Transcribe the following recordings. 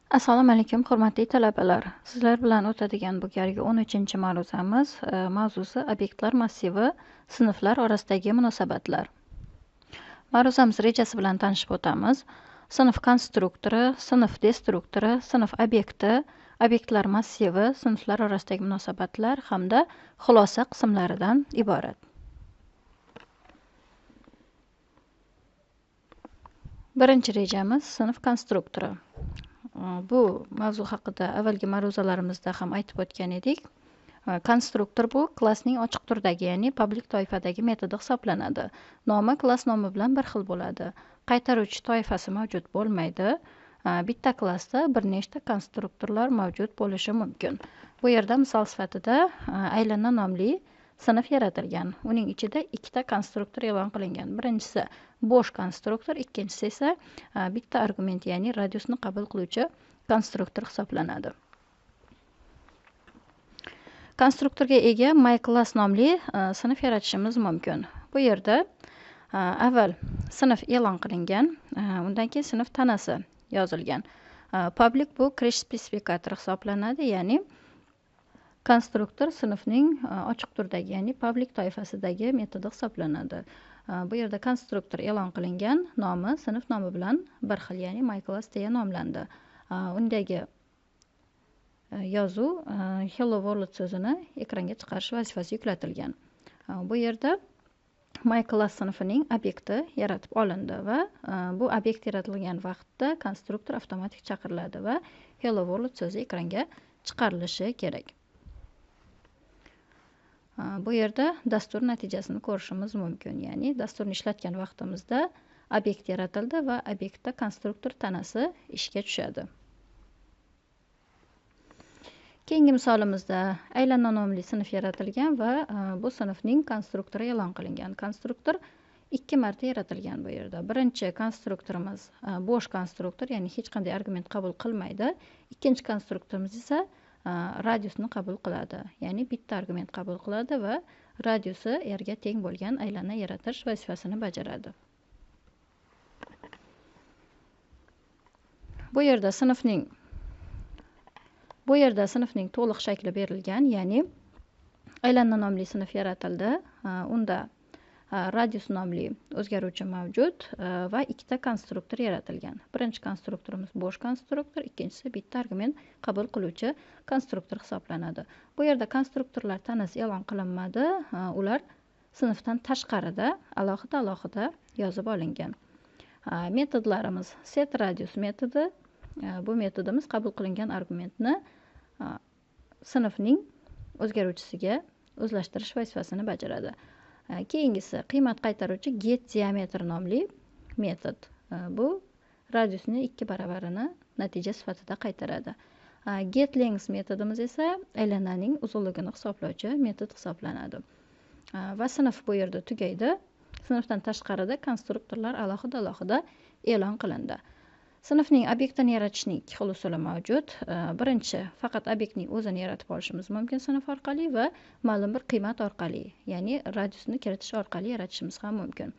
Assalomu alaykum, hurmatli talabalar. Sizlar bilan o'tadigan bu galgi 13-ma'ruzamiz mavzusi obyektlar massivi, sinflar orasidagi munosabatlar. Ma'ruzamiz rejasi bilan tanishib o'tamiz. Sinf konstruktori, sinf destruktori, sinf obyekti, obyektlar massivi, sinflar orasidagi munosabatlar hamda xulosa qismlaridan iborat. Birinchi rejamiz sinf konstruktori. Bu mavzu haqida avvalgi ma'ruzalarimizda ham aytib o'tgan edik. Konstruktor bu klassning ochiq turdagi, ya'ni public toifadagi metodi hisoblanadi. Nomi klass nomi bilan bir xil bo'ladi. Qaytaruvchi toifasi mavjud bo'lmaydi. Bitta klassda bir nechta konstruktorlar mavjud bo'lishi mumkin. Bu yerda misol sifatida aylana nomli sinf yaratilgan. Uning ichida ikkita konstruktor e'lon qilingan. Birinchisi bo'sh konstruktor, ikkinchisi esa bitta argument, ya'ni radiusni qabul qiluvchi konstruktor hisoblanadi. Konstruktorga ega myClass nomli sinf yaratishimiz mumkin. Bu yerda avval sinf e'lon qilingan, undan keyin sinf tanasi yozilgan. Public bu kirish spesifikatori hisoblanadi, ya'ni konstruktor sinfning ochiq turdagi, ya'ni public toifasidagi metodi hisoblanadi. Bu yerda konstruktor e'lon qilingan, nomi sinf nomi bilan bir xil, ya'ni myClass deya nomlandi. Undagi yozuv hello world so'zini ekranga chiqarish vazifasi yuklatilgan. Bu yerda myClass sinfining obyekti yaratib olindi va bu obyekt yaratilgan vaqtda konstruktor avtomatik chaqiriladi va hello world so'zi ekranga chiqarilishi kerak. Bu yerda dastur natijasini ko'rishimiz mumkin. Ya'ni dasturni ishlatgan vaqtimizda obyekt yaratildi va obyektda konstruktor tanasi ishga tushadi. Keyingi misolimizda aylana nomli sinf yaratilgan va bu sinfning konstruktori e'lon qilingan. Konstruktor ikki marta yaratilgan bu yerda. Birinchi konstruktorimiz bo'sh konstruktor, ya'ni hech qanday argument qabul qilmaydi. Ikkinchi konstruktorimiz esa radiusni qabul qiladi, ya'ni bitta argument qabul qiladi va radiusi r ga teng bo'lgan aylana yaratish vazifasini bajaradi. Bu yerda sinfning to'liq shakli berilgan, ya'ni aylana nomli sinf yaratildi, unda radius nomli o'zgaruvchi mavjud va ikkita konstruktor yaratilgan. Birinchi konstruktorimiz bo'sh konstruktor, ikkinchisi bitta argument qabul qiluvchi konstruktor hisoblanadi. Bu yerda konstruktorlar tanasi e'lon qilinmadi, ular sinfdan tashqarida alohida-alohida yozib olingan. Metodlarimiz set radius metodi. Bu metodimiz qabul qilingan argumentni sinfning o'zgaruvchisiga o'zlashtirish vazifasini bajaradi. Keyingisi qiymat qaytaruvchi get diametr nomli metod. Bu radiusni 2 baravarini natija sifatida qaytaradi. Get length metodimiz esa aylananing uzunligini hisoblovchi metod hisoblanadi. Va sinf bu yerda tugaydi. Sinfdan tashqarida konstruktorlar alohida-alohida e'lon qilindi. Sinfning obyektini yaratishning ikki xil usuli mavjud. Birinchi, faqat obyektning o'zini yaratib olishimiz mumkin sinf orqali va ma'lum bir qiymat orqali, ya'ni radiusni kiritish orqali yaratishimiz ham mumkin.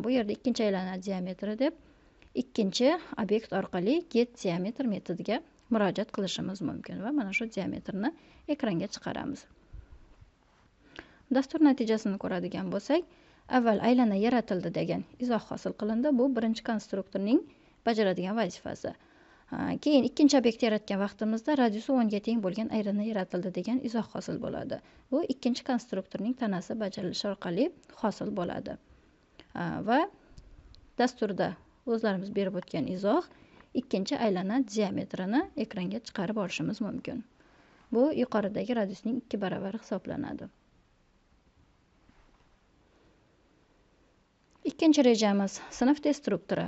Bu yerda ikkinchi aylana diametri deb ikkinchi obyekt orqali get diametr metodiga murojaat qilishimiz mumkin va mana shu diametrni ekranga chiqaramiz. Dastur natijasini ko'radigan bo'lsak, avval aylana yaratildi degan izoh hosil qilindi. Bu birinchi konstruktorning bajaradigan vazifasi. Keyin ikkinchi obyekt yaratgan vaqtimizda radiusi 10 ga teng bo'lgan aylana yaratildi degan izoh hosil bo'ladi. Bu ikkinchi konstruktorning tanasi bajarilishi orqali hosil bo'ladi. Va dasturda o'zlarimiz berib o'tgan izoh ikkinchi aylana diametrini ekranga chiqarib olishimiz mumkin. Bu yuqoridagi radiusning 2 baravari hisoblanadi. Ikkinchi rejamiz sinf destruktori.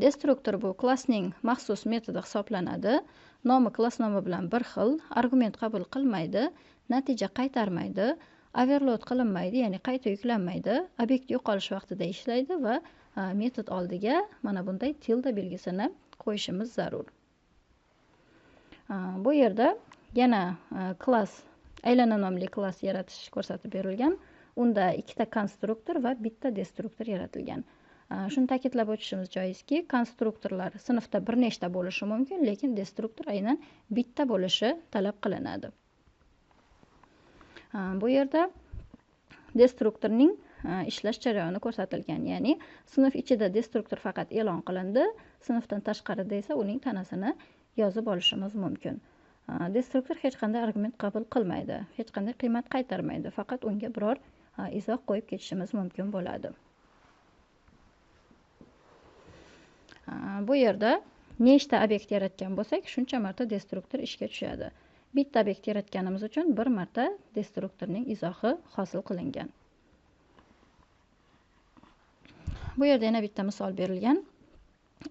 Destruktor bu klassning maxsus metodi hisoblanadi. Nomi klass nomi bilan bir xil, argument qabul qilmaydi, natija qaytarmaydi, overload qilinmaydi, ya'ni qayta yuklanmaydi, obyekt yo'qolish vaqtida ishlaydi va metod oldiga mana bunday tilda belgisini qo'yishimiz zarur. Bu yerda yana klass, aylana nomli klass yaratish ko'rsatib berilgan. Unda ikkita konstruktor va bitta destruktor yaratilgan. Shuni ta'kidlab o'tishimiz joizki, konstruktorlar sinfda bir nechta bo'lishi mumkin, lekin destruktor aynan bitta bo'lishi talab qilinadi. Bu yerda destruktorning ishlash jarayoni ko'rsatilgan, ya'ni sinf ichida destruktor faqat e'lon qilindi, sinfdan tashqarida esa uning tanasini yozib olishimiz mumkin. Destruktor hech qanday argument qabul qilmaydi, hech qanday qiymat qaytarmaydi, faqat unga biror izoh qo'yib ketishimiz mumkin bo'ladi. Bu yerda nechta obyekt yaratgan bo'lsak, shuncha marta destruktor ishga tushadi. Bitta obyekt yaratganimiz uchun bir marta destruktorning izohi hosil qilingan. Bu yerda yana bitta misol berilgan.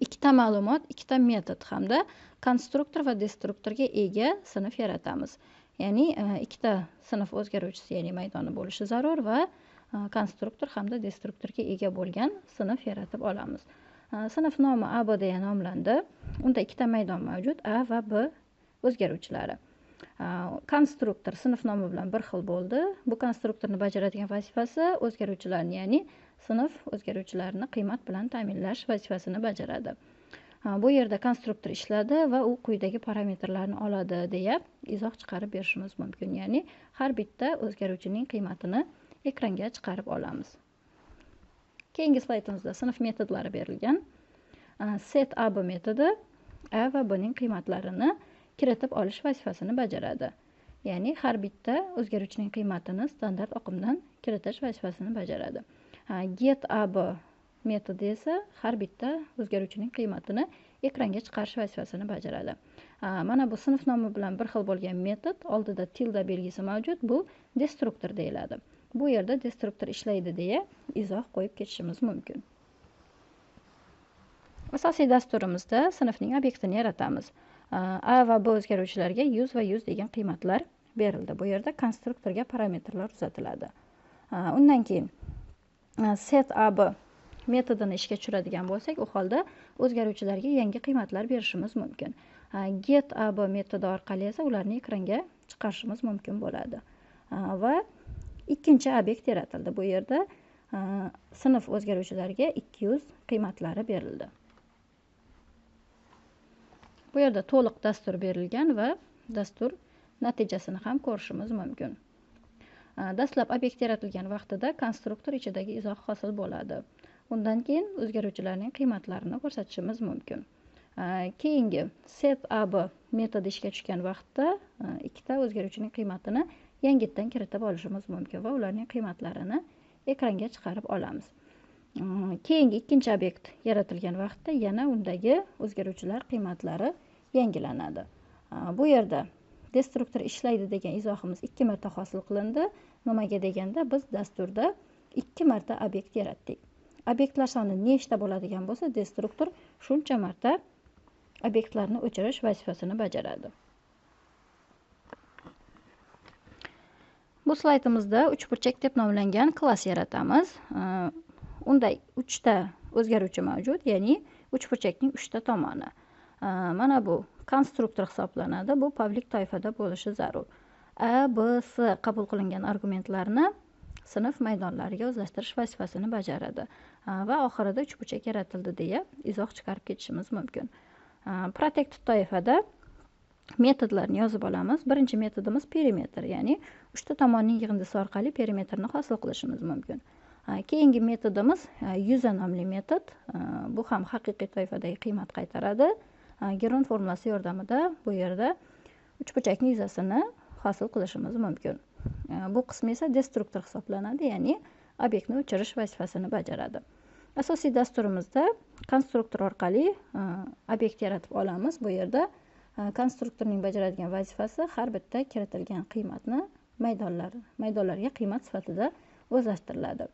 Ikkita ma'lumot, ikkita metod hamda konstruktor va destruktorga ega sinf yaratamiz. Ya'ni ikkita sinf o'zgaruvchisi, ya'ni maydoni bo'lishi zarur va konstruktor hamda destruktorga ega bo'lgan sinf yaratib olamiz. Sinf nomi A, B deya nomlandi. Unda ikkita maydon mavjud, A va B o'zgaruvchilari. Konstruktor sinf nomi bilan bir xil bo'ldi. Bu konstruktorni bajaradigan vazifasi o'zgaruvchilarni, ya'ni sinf o'zgaruvchilarini qiymat bilan ta'minlash vazifasini bajaradi. Bu yerda konstruktor ishladi va u quyidagi parametrlarni oladi deya izoh chiqarib berishimiz mumkin. Ya'ni har bitta o'zgaruvchining qiymatini ekranga chiqarib olamiz. Keyingi slaydimizda sinf metodlari berilgan. Set A B metodi A va B ning qiymatlarini kiritib olish vazifasini bajaradi. Ya'ni har bitta o'zgaruvchining qiymatini standart oqimdan kiritish vazifasini bajaradi. Get A B metodi esa har bitta o'zgaruvchining qiymatini ekranga chiqarish vazifasini bajaradi. Mana bu sinf nomi bilan bir xil bo'lgan metod, oldida tilda belgisi mavjud, bu destruktor deyiladi. Bu yerda destruktor ishlaydi deya izoh qo'yib ketishimiz mumkin. Asosiy dasturimizda sinfning obyektini yaratamiz. A va B o'zgaruvchilarga 100 va 100 degan qiymatlar berildi. Bu yerda konstruktorga parametrlar uzatiladi. Undan keyin set A B metodini ishga tushiradigan bo'lsak, u holda o'zgaruvchilarga yangi qiymatlar berishimiz mumkin. Get A B metodi orqali esa ularni ekranga chiqarishimiz mumkin bo'ladi. Va ikkinchi obyekt yaratildi. Bu yerda sinf o'zgaruvchilariga 200 qiymatlari berildi. Bu yerda to'liq dastur berilgan va dastur natijasini ham ko'rishimiz mumkin. Dastlab obyekt yaratilgan vaqtida konstruktor ichidagi izoh hosil bo'ladi. Undan keyin o'zgaruvchilarning qiymatlarini ko'rsatishimiz mumkin. Keyingi set A B metodi ishga tushgan vaqtda ikkita o'zgaruvchining qiymatini yangitdan kiritib olishimiz mumkin va ularning qiymatlarini ekranga chiqarib olamiz. Keyingi ikkinchi obyekt yaratilgan vaqtda yana undagi o'zgaruvchilar qiymatlari yangilanadi. Bu yerda destruktor ishlaydi degan izohimiz 2 marta hosil qilindi. Nimaga deganda biz dasturda 2 marta obyekt yaratdik. Obyektlar soni nechta bo'ladigan bo'lsa, destruktor shuncha marta obyektlarni o'chirish vazifasini bajaradi. Bu slaydimizda uchburchak deb nomlangan klass yaratamiz. Unda 3 ta o'zgaruvchi mavjud, ya'ni uchburchakning 3 ta tomoni. Mana bu konstruktor hisoblanadi. Bu public toifada bo'lishi zarur. A, B, C qabul qilingan argumentlarni sinf maydonlariga o'zlashtirish vazifasini bajaradi va oxirida uchburchak yaratildi deya izoh chiqarib ketishimiz mumkin. Protected toifada metodlarni yozib olamiz. Birinchi metodimiz perimetr, ya'ni 3 ta tomonning yig'indisi orqali perimetrni hosil qilishimiz mumkin. Keyingi metodimiz yuza nomli metod. Bu ham haqiqiy toifadagi qiymat qaytaradi. Geron formulasi yordamida bu yerda uchburchakning yuzasini hosil qilishimiz mumkin. Bu qismi esa destruktor hisoblanadi, ya'ni obyektni o'chirish vazifasini bajaradi. Asosiy dasturimizda konstruktor orqali obyekt yaratib olamiz. Bu yerda konstruktorning bajaradigan vazifasi har bitta kiritilgan qiymatni maydonlarga qiymat sifatida o'zlashtiriladi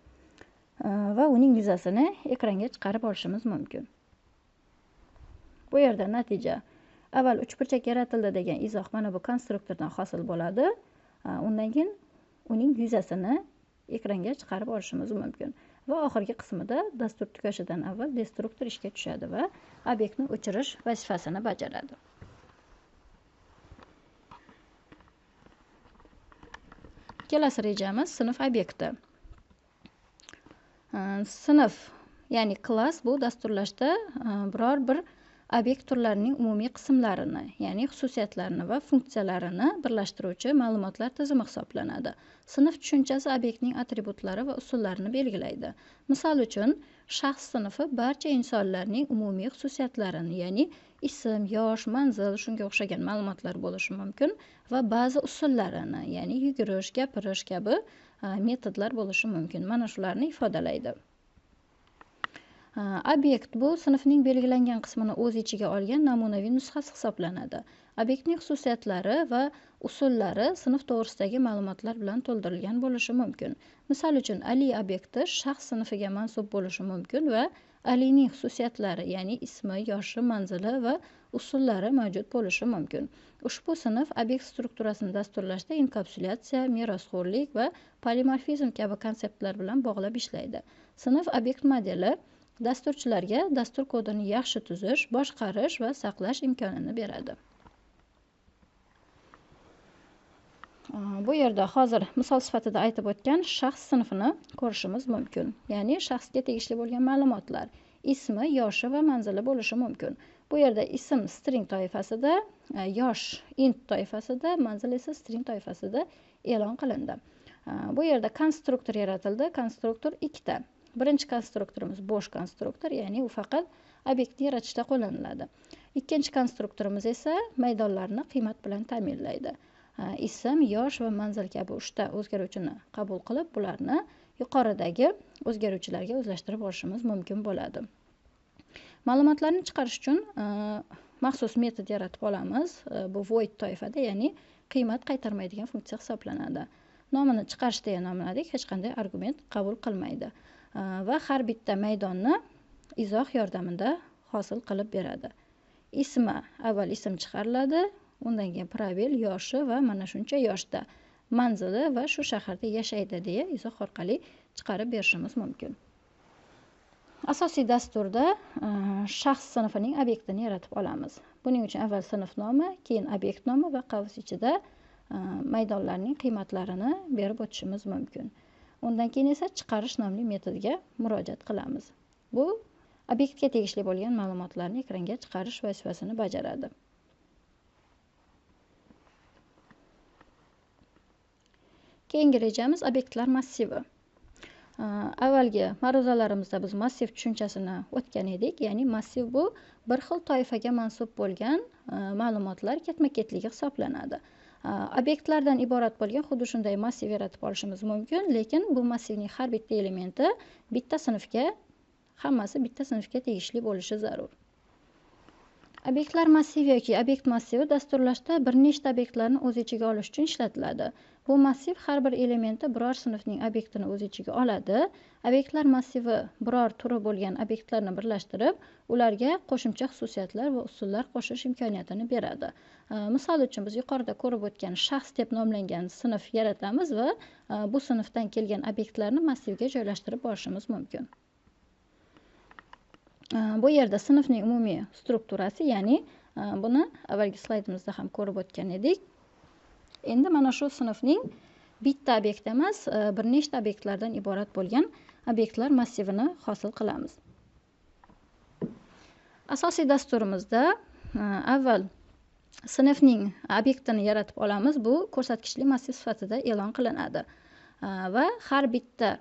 va uning yuzasini ekranga chiqarib olishimiz mumkin. Bu yerda natija avval uchburchak yaratildi degan izoh mana bu konstruktordan hosil bo'ladi. Undan keyin uning yuzasini ekranga chiqarib olishimiz mumkin va oxirgi qismida dastur tugashidan avval destruktor ishga tushadi va obyektni o'chirish vazifasini bajaradi. Kelasi rejamiz sinf obyekti. Sinf Ya'ni klass bu dasturlashda biror bir obyekt turlarining umumiy qismlarini, ya'ni xususiyatlarini va funksiyalarini birlashtiruvchi ma'lumotlar tizimi hisoblanadi. Sinf tushunchasi obyektning atributlari va usullarini belgilaydi. Misol uchun, shaxs sinfi barcha insonlarning umumiy xususiyatlarini, ya'ni ism, yosh, manzil, shunga o'xshagan ma'lumotlar bo'lishi mumkin va ba'zi usullarini, ya'ni yugurish, gapirish kabi metodlar bo'lishi mumkin. Mana shularni ifodalaydi. Obyekt bu sinfning belgilangan qismini o'z ichiga olgan namunaviy nusxasi hisoblanadi. Obyektning xususiyatlari va usullari sinf to'g'risidagi ma'lumotlar bilan to'ldirilgan bo'lishi mumkin. Misol uchun, Ali obyekti shaxs sinfiga mansub bo'lishi mumkin va Alining xususiyatlari, ya'ni ismi, yoshi, manzili va usullari mavjud bo'lishi mumkin. Ushbu sinf obyekt strukturasini dasturlashda inkapsulyatsiya, merosxo'rlik va polimorfizm kabi konseptlar bilan bog'lab ishlaydi. Sinf obyekt modeli dasturchilarga dastur kodini yaxshi tuzish, boshqarish va saqlash imkonini beradi. Bu yerda hozir misol sifatida aytib o'tgan shaxs sinfini ko'rishimiz mumkin. Ya'ni shaxsga tegishli bo'lgan ma'lumotlar, ismi, yoshi va manzili bo'lishi mumkin. Bu yerda ism string toifasida, yosh int toifasida, manzil esa string toifasida e'lon qilindi. Bu yerda konstruktor yaratildi. Konstruktor ikkita. Birinchi konstruktorimiz bo'sh konstruktor, ya'ni u faqat obyektni yaratishda qo'llaniladi. Ikkinchi konstruktorimiz esa maydonlarni qiymat bilan ta'minlaydi. Ism, yosh va manzil kabi uchta o'zgaruvchini qabul qilib, bularni yuqoridagi o'zgaruvchilarga o'zlashtirib olishimiz mumkin bo'ladi. Ma'lumotlarni chiqarish uchun maxsus metod yaratib olamiz. Bu void toifada, ya'ni qiymat qaytarmaydigan funksiya hisoblanadi. Nomini chiqarish deya nomladik, hech qanday argument qabul qilmaydi va har bitta maydonni izoh yordamida hosil qilib beradi. Ismi, avval ism chiqariladi, undan keyin probel, yoshi va mana shuncha yoshda, manzili va shu shaharda yashaydi deya izoh orqali chiqarib berishimiz mumkin. Asosiy dasturda shaxs sinfining obyektini yaratib olamiz. Buning uchun avval sinf nomi, keyin obyekt nomi va qavs ichida maydonlarning qiymatlarini berib o'tishimiz mumkin. Undan keyin esa chiqarish nomli metodga murojaat qilamiz. Bu obyektga tegishli bo'lgan ma'lumotlarni ekranga chiqarish vazifasini bajaradi. Keyingi rejamiz obyektlar massivi. Avvalgi ma'ruzalarimizda biz massiv tushunchasini o'tgan edik. Ya'ni massiv bu bir xil toifaga mansub bo'lgan ma'lumotlar ketma-ketligi hisoblanadi. Obyektlardan iborat bo'lgan xuddi shunday massiv yaratib olishimiz mumkin, lekin bu massivning har bitta elementi bitta sinfga, hammasi bitta sinfga tegishli bo'lishi zarur. Obyektlar massivi yoki obyekt massivi dasturlashda bir nechta obyektlarni o'z ichiga olish uchun ishlatiladi. Bu massiv har bir elementi biror sinfning obyektini o'z ichiga oladi. Obyektlar massivi biror turi bo'lgan obyektlarni birlashtirib, ularga qo'shimcha xususiyatlar va usullar qo'shish imkoniyatini beradi. Misol uchun biz yuqorida ko'rib o'tgan shaxs deb nomlangan sinf yaratamiz va bu sinfdan kelgan obyektlarni massivga joylashtirib borishimiz mumkin. Bu yerda sinfning umumiy strukturasi, ya'ni buni avvalgi slaydimizda ham ko'rib o'tgan edik. Endi mana shu sinfning bitta obyekt emas, bir nechta obyektlardan iborat bo'lgan obyektlar massivini hosil qilamiz. Asosiy dasturimizda avval sinfning obyektini yaratib olamiz. Bu ko'rsatkichli massiv sifatida e'lon qilinadi va har bitta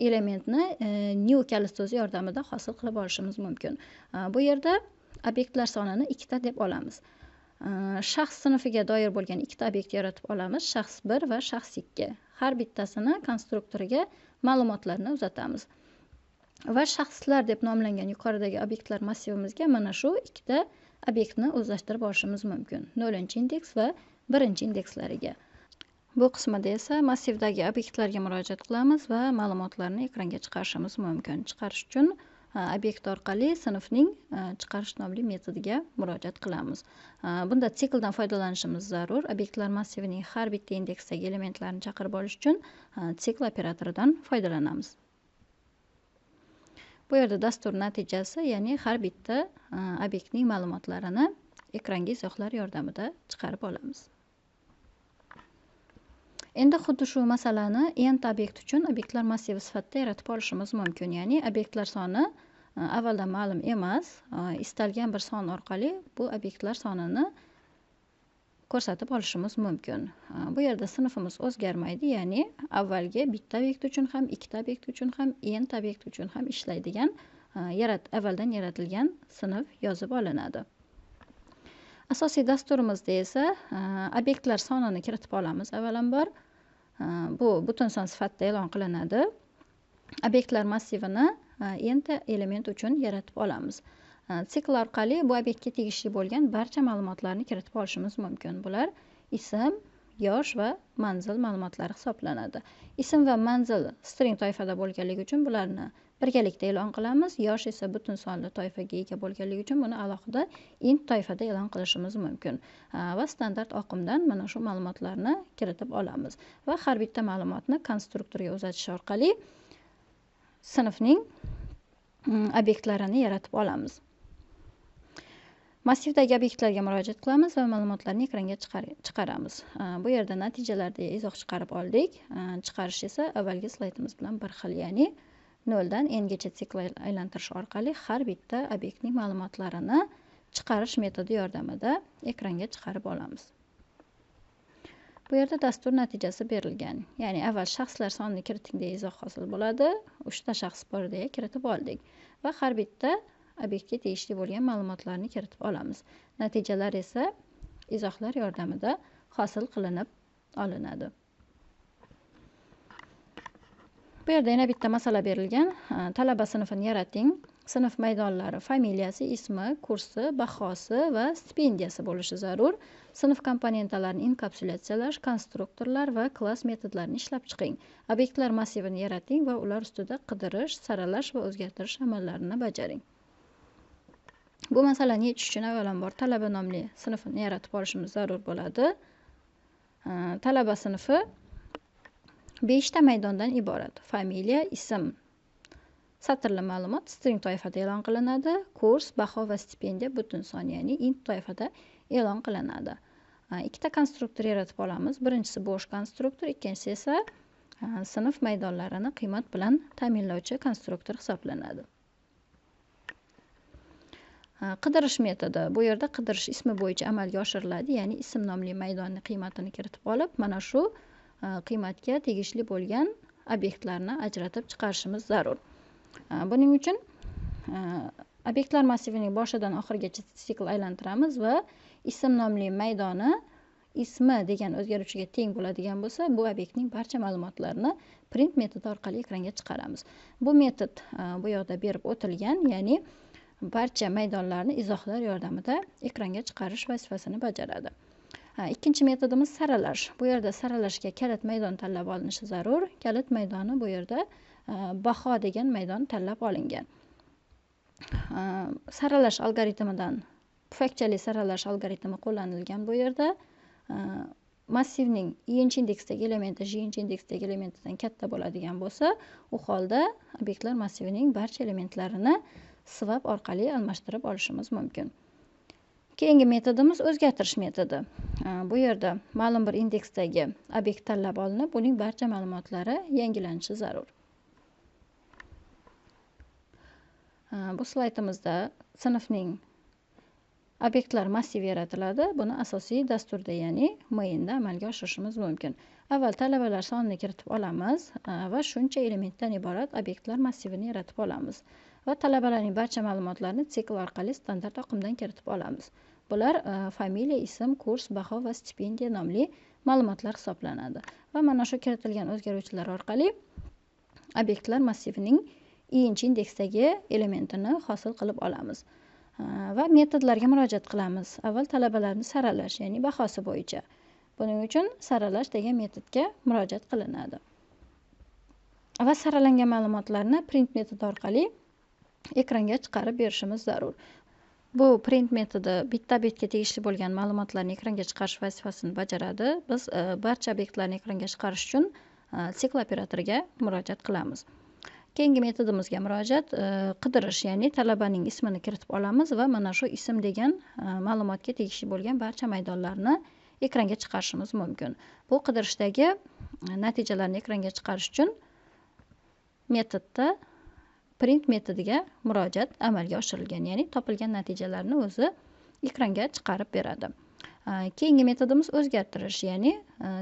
elementni new kalit so'zi yordamida hosil qilib olishimiz mumkin. Bu yerda obyektlar sonini ikkita deb olamiz. Shaxs sinfiga doir bo'lgan ikkita obyekt yaratib olamiz, shaxs 1 va shaxs 2. Har bittasini konstruktoriga ma'lumotlarni uzatamiz. Va shaxslar deb nomlangan yuqoridagi obyektlar massivimizga mana shu ikkita obyektni o'zlashtirib olishimiz mumkin. 0-indeks va 1-indekslariga. Bu qismida esa massivdagi obyektlarga murojaat qilamiz va ma'lumotlarni ekranga chiqarishimiz mumkin. Chiqarish uchun obyekt orqali sinfning chiqarish nomli metodiga murojaat qilamiz. Bunda sikldan foydalanishimiz zarur. Obyektlar massivining har bitta indeksdagi elementlarini chaqirib olish uchun sikl operatoridan foydalanamiz. Bu yerda dastur natijasi, ya'ni har bitta obyektning ma'lumotlarini ekranga izohlar yordamida chiqarib olamiz. Endi xuddi shu masalani n ta obyekt uchun obyektlar massivi sifatida yaratib olishimiz mumkin. Ya'ni obyektlar soni avvaldan ma'lum emas, istalgan bir son orqali bu obyektlar sonini ko'rsatib olishimiz mumkin. Bu yerda sinfimiz o'zgarmaydi, ya'ni avvalgi bitta obyekt uchun ham, ikkita obyekt uchun ham, n ta obyekt uchun ham ishlaydigan avvaldan yaratilgan sinf yozib olinadi. Asosiy dasturimizda esa obyektlar sonini kiritib olamiz avvalambor. Bu butun son sifatida e'lon qilinadi. Obyektlar massivini n ta element uchun yaratib olamiz. Sikl orqali bu obyektga tegishli bo'lgan barcha ma'lumotlarni kiritib olishimiz mumkin. Bular ism, yosh va manzil ma'lumotlari hisoblanadi. Ism va manzil string toifada bo'lganligi uchun bularni birgalikda e'lon qilamiz. Yosh esa butun sonli toifaga ega bo'lganligi uchun buni alohida int toifada e'lon qilishimiz mumkin. Va standart oqimdan mana shu ma'lumotlarni kiritib olamiz va har bitta ma'lumotni konstruktorga uzatish orqali sinfning obyektlarini yaratib olamiz. Massivdagi obyektlarga murojaat qilamiz va ma'lumotlarni ekranga chiqaramiz. Bu yerda natijalarda izoh chiqarib oldik. Chiqarish esa avvalgi slaydimiz bilan bir xil, ya'ni 0 dan n gacha sikl aylantirish orqali har bitta obyektning ma'lumotlarini chiqarish metodi yordamida ekranga chiqarib olamiz. Bu yerda dastur natijasi berilgan. Ya'ni avval shaxslar sonini kiriting deya izoh hosil bo'ladi. 3 ta shaxs bor deya kiritib oldik va har bitta obyektga tegishli bo'lgan ma'lumotlarni kiritib olamiz. Natijalar esa izohlar yordamida hosil qilinib olinadi. Bu yerda yana bitta masala berilgan. Talaba sinfini yarating. Sinf maydonlari familiyasi, ismi, kursi, bahosi va stipendiyasi bo'lishi zarur. Sinf komponentalarini inkapsulyatsiyalash, konstruktorlar va klass metodlarini ishlab chiqing. Obyektlar massivini yarating va ular ustida qidirish, saralash va o'zgartirish amallarini bajaring. Bu masalani yechish uchun avvalambor talaba nomli sinfini yaratib olishimiz zarur bo'ladi. Talaba sinfi 5 ta maydondan iborat. Familiya, ism, satrli ma'lumot string toifada e'lon qilinadi. Kurs, baho va stipendiya butun son, ya'ni int toifada e'lon qilinadi. Ikkita konstruktor yaratib olamiz. Birinchisi bo'sh konstruktor, ikkinchisi esa sinf maydonlarini qiymat bilan ta'minlovchi konstruktor hisoblanadi. Qidirish metodi. Bu yerda qidirish ismi bo'yicha amalga oshiriladi, ya'ni ism nomli maydonning qiymatini kiritib olib, mana shu qiymatga tegishli bo'lgan obyektlarni ajratib chiqarishimiz zarur. Buning uchun obyektlar massivining boshidan oxirigacha sikl aylantiramiz va ism nomli maydoni ismi degan o'zgaruvchiga teng bo'ladigan bo'lsa, bu obyektning barcha ma'lumotlarini print metodi orqali ekranga chiqaramiz. Bu metod bu yoqda berib o'tilgan, ya'ni barcha maydonlarni izohlar yordamida ekranga chiqarish vazifasini bajaradi. Ikkinchi metodimiz saralash. Bu yerda saralashga kalit maydon tanlab olinishi zarur. Kalit maydoni bu yerda baho degan maydon tanlab olingan. Saralash algoritmidan pufakchali saralash algoritmi qo'llanilgan bu yerda. Massivning i-inchi indeksdagi elementi j-inchi indeksdagi elementidan katta bo'ladigan bo'lsa, u holda obyektlar massivining barcha elementlarini swap orqali almashtirib olishimiz mumkin. Keyingi metodimiz o'zgartirish metodi. Bu yerda ma'lum bir indeksdagi obyekt tanlab olinib, uning barcha ma'lumotlari yangilanishi zarur. Bu slaydimizda sinfning obyektlar massivi yaratiladi. Buni asosiy dasturda, ya'ni mainda amalga oshirishimiz mumkin. Avval talabalar sonini kiritib olamiz va shuncha elementdan iborat obyektlar massivini yaratib olamiz va talabalarning barcha ma'lumotlarini sikl orqali standart oqimdan kiritib olamiz. Bular familiya, ism, kurs, baho va stipendiya nomli ma'lumotlar hisoblanadi. Va mana shu kiritilgan o'zgaruvchilar orqali obyektlar massivining i-inchi indeksdagi elementini hosil qilib olamiz. Va metodlarga murojaat qilamiz. Avval talabalarni saralash, ya'ni bahosi bo'yicha. Buning uchun saralash degan metodga murojaat qilinadi. Va saralangan ma'lumotlarni print metodi orqali ekranga chiqarib berishimiz zarur. Bu print metodi bitta obyektga tegishli bo'lgan ma'lumotlarni ekranga chiqarish vazifasini bajaradi. Biz barcha obyektlarni ekranga chiqarish uchun sikl operatoriga murojaat qilamiz. Keyingi metodimizga murojaat qidirish, ya'ni talabaning ismini kiritib olamiz va mana shu ism degan ma'lumotga tegishli bo'lgan barcha maydonlarni ekranga chiqarishimiz mumkin. Bu qidirishdagi natijalarni ekranga chiqarish uchun metodda print metodiga murojaat amalga oshirilgan, ya'ni topilgan natijalarni o'zi ekranga chiqarib beradi. Keyingi metodimiz o'zgartirish, ya'ni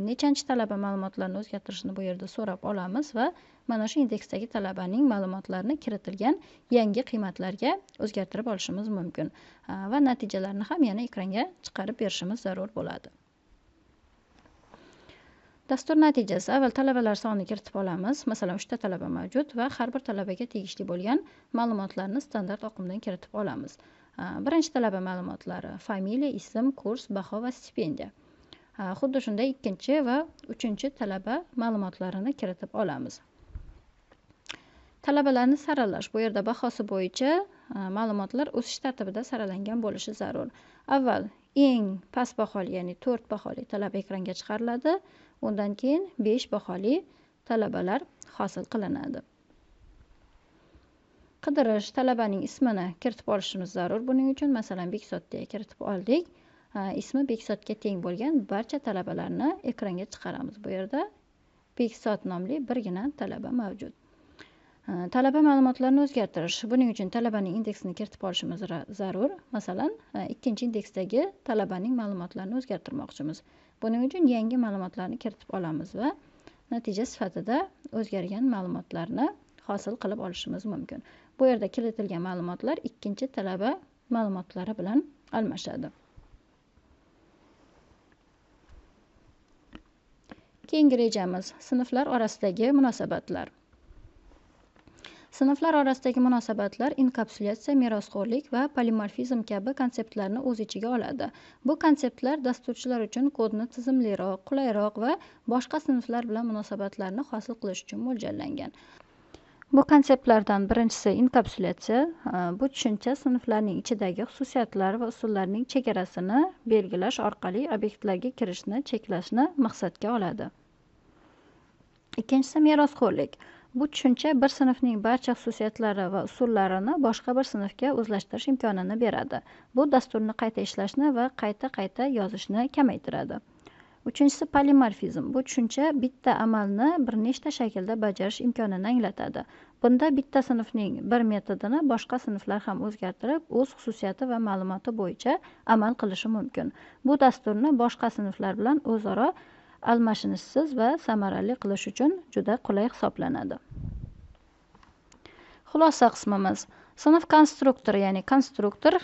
nechanchi talaba ma'lumotlarini o'zgartirishni bu yerda so'rab olamiz va mana shu indeksdagi talabaning ma'lumotlarini kiritilgan yangi qiymatlarga o'zgartirib olishimiz mumkin va natijalarni ham yana ekranga chiqarib berishimiz zarur bo'ladi. Dastur natijasi: avval talabalar sonini kiritib olamiz. Masalan, 3 ta talaba mavjud va har bir talabaga tegishli bo'lgan ma'lumotlarni standart oqimdan kiritib olamiz. Birinchi talaba ma'lumotlari: familiya, ism, kurs, baho va stipendiya. Xuddi shunday ikkinchi va uchinchi talaba ma'lumotlarini kiritib olamiz. Talabalarni saralash. Bu yerda bahosi bo'yicha ma'lumotlar o'sish tartibida saralangan bo'lishi zarur. Avval eng past baholi, ya'ni 4 baholi talaba ekranga chiqariladi. Undan keyin 5 baholi talabalar hosil qilinadi. Qidirish: talabaning ismini kiritib olishimiz zarur. Buning uchun masalan Bekzod deya kiritib oldik. Ismi Bekzodga teng bo'lgan barcha talabalarni ekranga chiqaramiz. Bu yerda Bekzod nomli birgina talaba mavjud. Talaba ma'lumotlarini o'zgartirish. Buning uchun talabaning indeksini kiritib olishimiz zarur. Masalan, ikkinchi indeksdagi talabaning ma'lumotlarini o'zgartirmoqchimiz. Buning uchun yangi ma'lumotlarni kiritib olamiz va natija sifatida o'zgargan ma'lumotlarni hosil qilib olishimiz mumkin. Bu yerda kiritilgan ma'lumotlar ikkinchi talaba ma'lumotlari bilan almashadi. Keyingi rejamiz sinflar orasidagi munosabatlar. Sinflar orasidagi munosabatlar inkapsulyatsiya, merosxo'rlik va polimorfizm kabi konseptlarni o'z ichiga oladi. Bu konseptlar dasturchilar uchun kodni tizimliroq, qulayroq va boshqa sinflar bilan munosabatlarni hosil qilish uchun mo'ljallangan. Bu konseptlardan birinchisi inkapsulyatsiya. Bu tushuncha sinflarning ichidagi xususiyatlar va usullarning chegarasini belgilash orqali obyektlarga kirishni cheklashni maqsadga oladi. Ikkinchisi merosxo'rlik. Bu tushuncha bir sinfning barcha xususiyatlari va usullarini boshqa bir sinfga o'zlashtirish imkonini beradi. Bu dasturni qayta ishlashni va qayta-qayta yozishni kamaytiradi. Uchinchisi polimorfizm. Bu tushuncha bitta amalni bir nechta shaklda bajarish imkonini anglatadi. Bunda bitta sinfning bir metodini boshqa sinflar ham o'zgartirib, o'z xususiyati va ma'lumoti bo'yicha amal qilishi mumkin. Bu dasturni boshqa sinflar bilan o'zaro almashinishsiz va samarali qilish uchun juda qulay hisoblanadi. Xulosa qismimiz. Sinf konstruktori, ya'ni konstruktor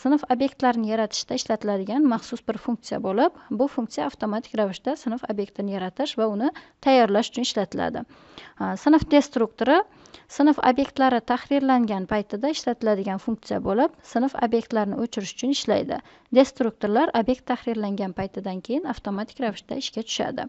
sinf obyektlarini yaratishda ishlatiladigan maxsus bir funksiya bo'lib, bu funksiya avtomatik ravishda sinf obyektini yaratish va uni tayyorlash uchun ishlatiladi. Sinf destruktori sinf obyektlari tahrirlangan paytida ishlatiladigan funksiya bo'lib, sinf obyektlarini o'chirish uchun ishlaydi. Destruktorlar obyekt tahrirlangan paytidan keyin avtomatik ravishda ishga tushadi.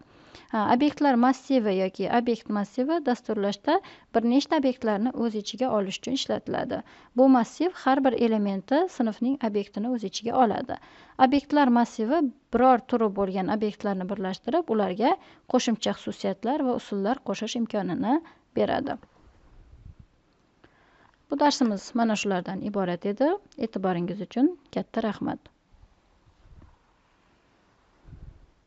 Obyektlar massivi yoki obyekt massivi dasturlashda bir nechta obyektlarni o'z ichiga olish uchun ishlatiladi. Bu massiv har bir elementi sinfning obyektini o'z ichiga oladi. Obyektlar massivi biror turi bo'lgan obyektlarni birlashtirib, ularga qo'shimcha xususiyatlar va usullar qo'shish imkonini beradi. Bu darsimiz mana shulardan iborat edi. E'tiboringiz uchun katta rahmat.